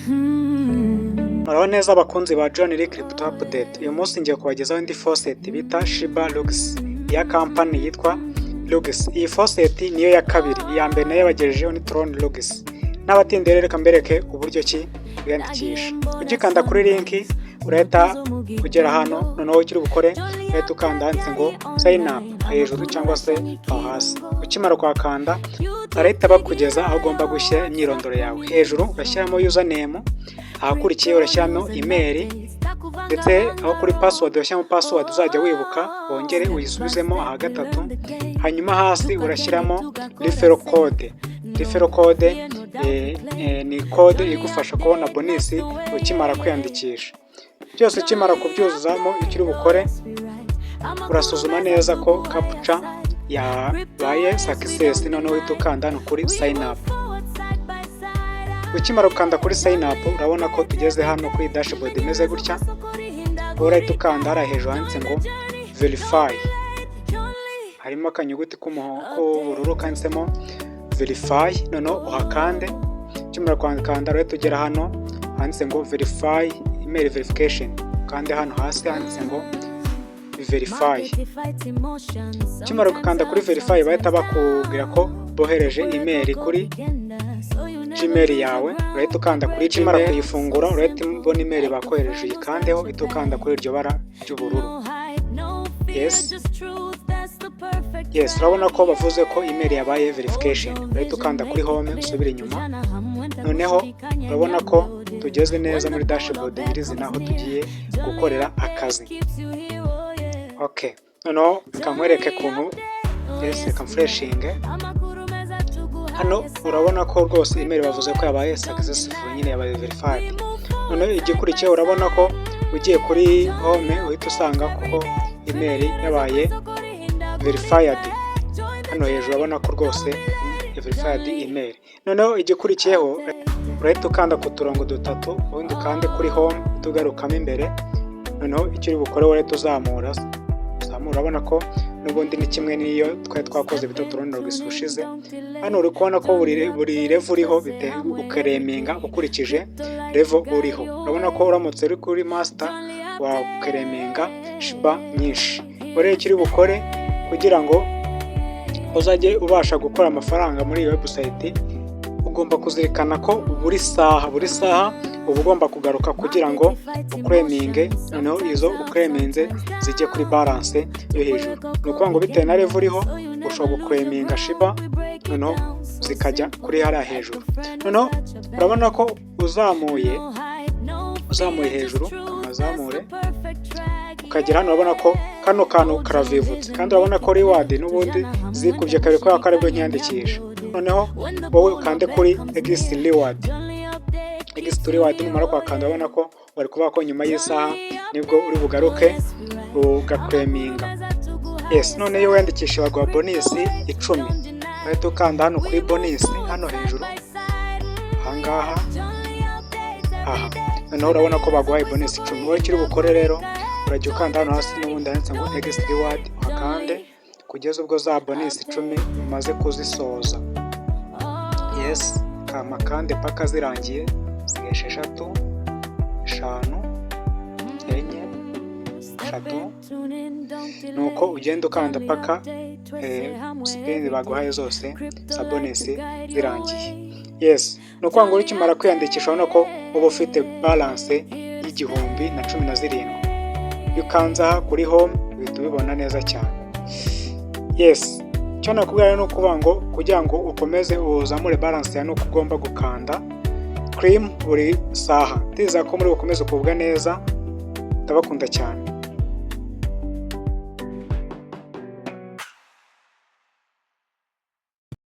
Muraho neza abakunzi ba John Lee Crypto Update. Uyu munsi ngiye kubagezaho indi faucet bita Shiba Lux ya company yitwa Lux. Iyi faucet niyo ya kabiri, iya mbere nayo yabagejejeho ni Tron Lux. N'abatinde rero, reka mbereke uburyo ki wiyandikisha. Ugikanda kuri link urahita ugera hano, noneho icyo uri bukore urahita ukanda handitse ngo "sign up" hejuru cyangwa se aho hasi. Ukimara kuhakanda barahita bakugeza aho ugomba gushyira imyirondoro yawe. Hejuru urashyiramo username, ahakurikiye urashyiramo email, ndetse aho kuri password urashyiramo password uzajya wibuka, wongere uyisubizemo aha gatatu. Hanyuma hasi urashyiramo referral code. Referral code ni code igufasha kubona bonus ukimara kwiyandikisha. Byose ukimara kubyuzuzamo, icyo uri bukore urasuzuma neza ko captcha yabaye success, noneho uhita ukanda hano kuri sign up. Ukimara gukanda kuri sign up, urabona ko tugeze hano kuri dashboard imeze gutya. Urahita ukanda hariya hejuru handitse ngo "verify", harimo akanyuguti k'ubururu kanditsemo "verify", noneho uhakande. Ukimara kuhakanda urahita ugera hano handitse ngo "verify email verification", ukande hano hasi handitse ngo "verify". Ukimara gukanda kuri verify, bahita bakubwira ko bohereje email kuri Gmail yawe. Urahita ukanda kuri Gmail kuyifungura, urahita ubona email bakohereje, uyikandeho, uhita ukanda kuri iryo bara ry'ubururu. Yes, urabona ko bavuze ko email yabaye verification. Urahita ukanda kuri home usubire inyuma. Noneho urabona ko tugeze neza muri dashboard nyirizina aho tugiye gukorera akazi. Okay, noneho reka nkwereke ukuntu. Yes, reka mfreshinge hano. Urabona ko rwose email bavuze ko yabaye successful, nyine yabaye verified. Noneho igikurikiye, urabona ko ugiye kuri home uhita usanga kuko email yabaye verified. Hano hejuru urabona ko rwose verified email. Noneho igikurikiyeho, urahita ukanda ku turongo dutatu, ubundi ukande kuri home, tugarukamo imbere. Noneho icyo uri bukore, urahita uzamura uzamura. Urabona ko n'ubundi ni kimwe n'iyo twari twakoze bita Tron Lux ushize. Hano uri kubona ko buri level uriho uclaiminga ukurikije level uriho. Urabona ko uramutse uri kuri master waclaiminga Shiba nyinshi. Rero icyo uri bukore kugira ngo uzajye ubasha gukora amafaranga muri iyi website, ugomba kuzirikana ko buri saha, buri saha uba ugomba kugaruka kugira ngo uclaiminge, noneho izo uclaiminze zijye kuri balance yo hejuru. Ni ukuvuga ngo bitewe na level uriho ushobora guclaiminga Shiba, noneho zikajya kuri hariya hejuru. Noneho urabona ko uzamuye, uzamuye hejuru, amazamure ukagera hano, urabona ko kano kantu karavivutse, kandi urabona ko reward n'ubundi zikubye kabiri kubera ko aribwo nkiyandikisha. Noneho wowe ukande kuri exit reward, exit reward. Numara kuhakanda, urabona ko bari kuvuga ko nyuma y'isaha nibwo uri bugaruke ugaclaiminga. Yes, none iyo wiyandikishije baguha bonus 10. Urahita ukanda hano kuri bonus, hano hejuru ahangaha aha. Noneho urabona ko baguhaye bonus 10. Wowe icyo uri bukore rero, urajya ukanda hano hasi n'ubundi handitse ngo exit reward, uhakande kugeza ubwo za bonus 10 umaze kuzisoza. Yes, kama kandi paka zirangiye. Zisigaye esheshatu, eshanu, enye, eshatu. Nuko ugenda ukanda paka spin baguhaye zose za bonus zirangiye. Yes, ni ukuvuga ngo ukimara kwiyandikisha urabona ko uba ufite balance y'1017. Iyo ukanze aha kuri home uhita ubibona neza cyane. Yes, icyo nakubwira ni ukuvuga ngo kugira ngo ukomeze uzamure balance yawe, ni uko ugomba gukanda claim buri saha. Ndizera ko muri bukomeze kugubwa neza. Ndabakunda cyane.